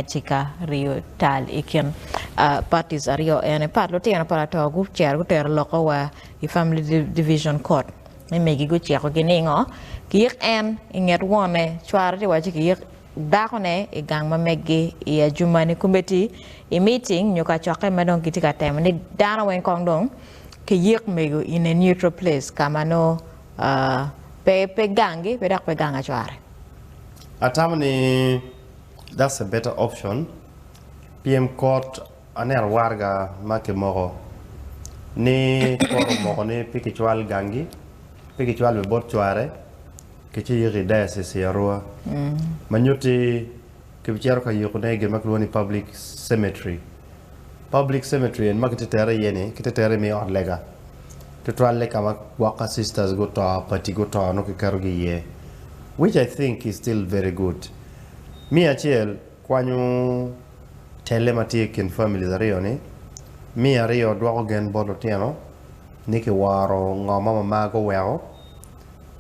aye tye ka riyo tal i kin parties aryo ene. Pat lutino pa lato gucito gutero loko wa i Family Division Court ni megi gucikogi ningo kiyik en i nget wonne cware tye wacci kiyik dakone i gang ma meggi i Adjumani kombeddi i meeting nyo kacokke ma dong kitye ka temo ni dano weng kong dong kiyik mego in a neutral place ka ma nongo pe pe ganggi pe dok pe gang acware. Atamo ni that's a better option pien kot aneno waraga ma kimoko ni kot omoko ni pe kicwal gangi pe kicwal bot cware ki ci yiko i diocese i Arua ma nyutti kibicito ka yikone i gin ma kilwongo ni public cemetery. Public cemetery eni ma kitye tere iye ni kitye tere i ot lega tutwalle ka ma gwok ka sisters guto pati guto nongo kiketogi iye which I think is still very good. Me acel kwanyo telle ma tye i kin families aryo-ni, me aryo dwoko gen bot lutino ni kiworo ngo ma mama guweko.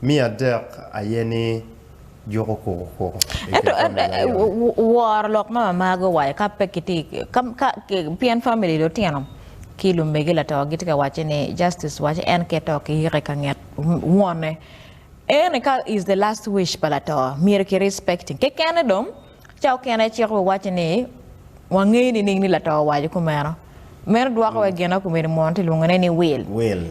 Me adek aye ni juko kuku kuku i kin Ento famili aryo-ni. woro lok ma mama guwaco ka pe kitye ka pien famili lutino ki lumege lato gitye ka wacce ni justice waco en ki to ki yike ka nget wonne ene ka is the last wish pa lato myero ki respecting kekene dong ca okene cik bi wacce ni wangeyo nining ni lato owaco kumeno meno dwoko wa gin ma komedi mono tye lwongone ni will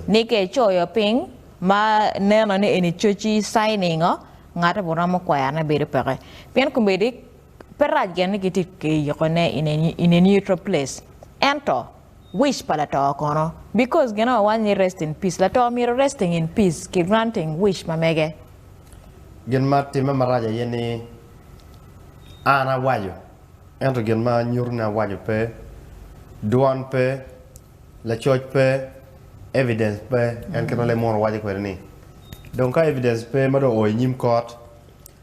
ni ka icoyo piny Ma neno ni eni coci signing o, ngate bene romo kwerone bedo peke. Pien kombeddi pe rac gin ni gitye ka yiko ne in a in a neutral place. Ento wish pa lato kono because gin aye wawaco ni rest in peace, lato myero resting in peace ki granting wish ma mege. Gin ma timme marac aye ni an awaco ento gin ma nyuto ni awaco pe, dwon pe, Lacoc pe, evidence pe, en kit ma leb munu waco kwede ni, dong ka evidence pe ma dong oo i nyim kot,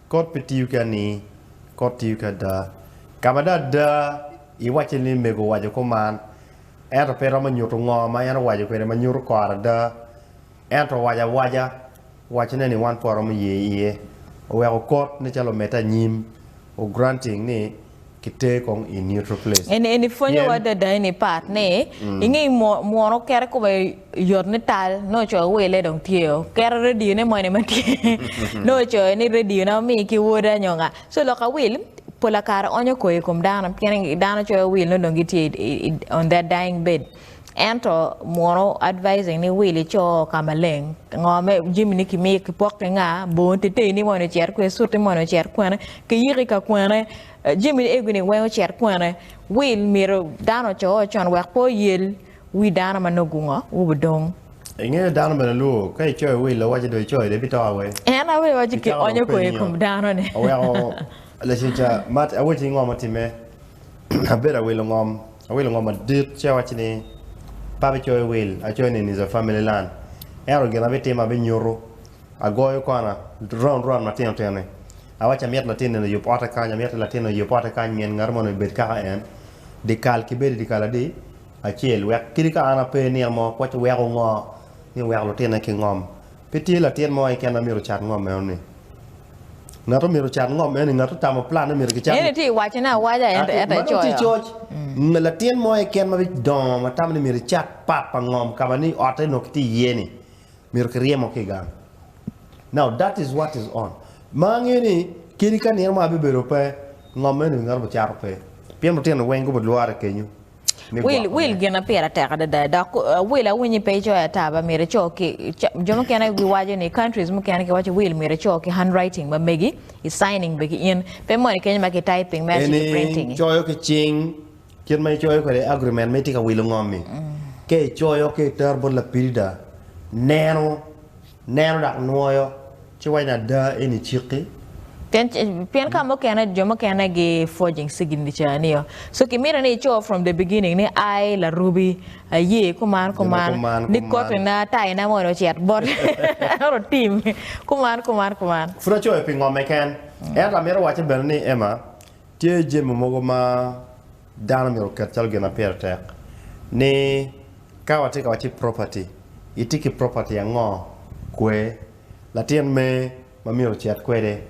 kot pe tiyo ki anii, kot tiyo ki ada. Ka ma dong ada iwacce ni mego owaco kuman, ento pe iromo nyuto ngo ma en owaco kwede ma nyuto kore ada, ento owaco awaca, wacone ni wan pe waromo ye iye, oweko kot nen calo omedde anyim, o granting ni kiter kong i neutral place. Eni eni pwonyowa Pien adada eni pat ni inge mwono kere kome yot ni tal nongo ocoyo wile dong tye o kere radio ne moni ma tye nongo ocoyo ni radio na omi ki woda nyo nga so lok awil pola kare onyo koyo i kom dano pien dano coyo wil nongo dong gitye on their dying bed Ento munu advising ni wil ico ka maleng ngo me jami ni kimiyo kipok ki nga bongo tetei ni moni ocit kwene suti moni ocit kwene kiyiki ka kwene jami ni ego ni weng ocit kwene wil myero dano oco con wek pe oyel wi dano ma nongo gungo wu dong. Ingeyo dano bene lwor ka icoyo wil awaci dong icoyo dong ibito awe. En aye waci ki Icako dong onyo koyo i penyo kom dano ni. Oweko lacen ca ma awaci ngo mutimme abedo awilo ngom Awilo ngom madit ci awacci ni, Pe abicoyo wil, acoyo ni is a family land. Ento gin abitimo abinyuto, agoyo kona round round matino tino-ni. Awacci amito latin eni oyub otte kany, amito latin eni oyub otte kany, min ngat moni obed kaka en. Dyekal kibed i dyekal adi? Acel. Wek kadi ka an ape nino mo, kwac weko ngo? Ni oweko lutine ki ngom. Pe tye latin mo keken ma myero ocat ngom meno-ni. Ngat omyero ocat ngom eni, ngat otamo plan ni myero kicat. Eni tye iwaco ne awaca ento ento Ma dong tye icoyo. coc. Latin mo keken ma bidongo ma tamo ni myero ecat part pa ngom ka ma ni otte onongo kitye iye ni myero kiryemo ki i gang. Now that is what is on. Ma angeyo ni kadi ka nino mo abibedo pe, ngom meno ngat obicato pe. Pien lutino weng gubilwore kenyo. me Wil, gwoko wil ne. gin ma pire tek adada dok wil awinyi pe icoyo ata ba myero ico ki jo mukene giwaco ni countries mukene giwaco wil myero ico ki handwriting ma megi i signing be ki in pe moni kenyo ma ki typing me aci ki Eni printing i. coyo ki cing kit ma icoyo kwede agreement ma itye ka wilo ngom-mi ka icoyo ka itero bot lapirida neno Neno dok nwoyo, ci waco ni, Ada, eni cikki. Pien ka mukene jo mukene gi forging signature nio. So kimito ni ico from the beginning ni I Larubi aye kuman kuman ni koti na tai na moni ocit bot otim kuman kuman kuman. Pud acoyo pi ngo keken. Ento amito wacce bene ni Emma, tye jami mogo ma dano myero oket calo gin ma pire tek ni ka watye ka wacci property, itye ki property ango kwe latin me ma myero ocit kwede.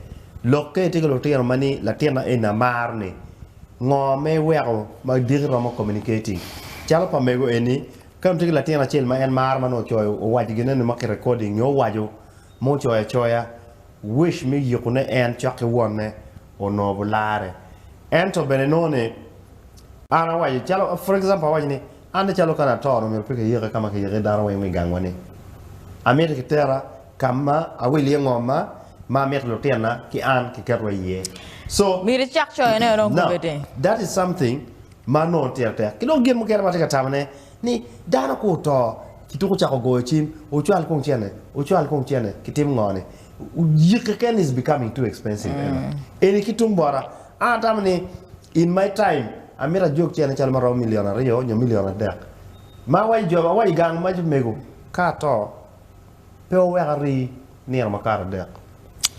Lok ka itye ki lutino ma ni latinna eni amaro ni. Ngo ma iweko ma diki romo communicating? Calo pa mego eni, ka nongo tye ki latin acel ma en maro ma nongo ocoyo owaco gin eni ma ki recording nyo owaco ma ocoyo acoya, wish me yiko ne en cok ki wonne onongo bulare. Ento bene inongo ni an awaco calo for example awaco ni an ni calo ka nato onongo myero pe kiyika ka ma kiyiko iye dano weng me gangwa ni. Amito kitera ka ma awil iye ngom ma ma amito lutinna ki an kiketwa iye. So Myero icak coyone dong now kobeddi. that is something ma nongo tye tek. Ki dong gin mukene ma atye ka tamone ni dano ka oto kituko cako goyo cim ocwal kong cene, ocwal kong cene kitim ngo ni. Yik keken is becoming too expensive Emma. Eni ki tung bota an atamo ni in my time amito ajog cene calo maromo million aryo nyo million adek ma awaco jo awaco gang ma mego ka ato pe wuwek ari nino makato adek.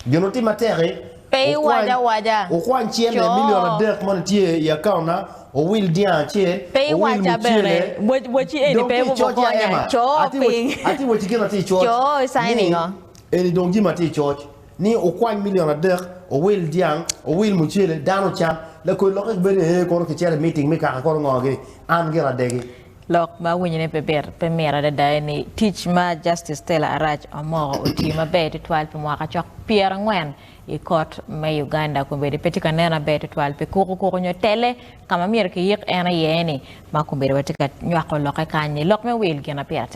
Gin wutim matek-ki, Pe iwac awaca. wukwany cente Co. milion adek ma tye i akaunna, wuwil dyang acel, Pe wuwil iwaca bene. mucele. Wac- Wacci eni Dong pe tye i coc ya wubokonya. Emma. Co Atye wac- piny. atye wacci gin atye i coc Co i ni signing o. eni dong jami atye i coc ni wukwany milion adek, wuwil dyang, wuwil mucele, dano ocam. Lakodi lokke kibedo ni ee kono kicito i meeting me kaka kono ngo gini. An gira adegi. Lok ma awinyone pe bit pe mit adada aye ni tic ma Justice Stella Arach Omoko otiyo maber tutwal pi mwaka cok pyerangwen i kot me Uganda kombeddi pe tye ka nen aber tutwal pi kuku kuku nyo tele ka ma myero kiyik en iye ni ma kombeddi watye ka nywako lokke kany-nyi. Lok me wil gin ma pire tek.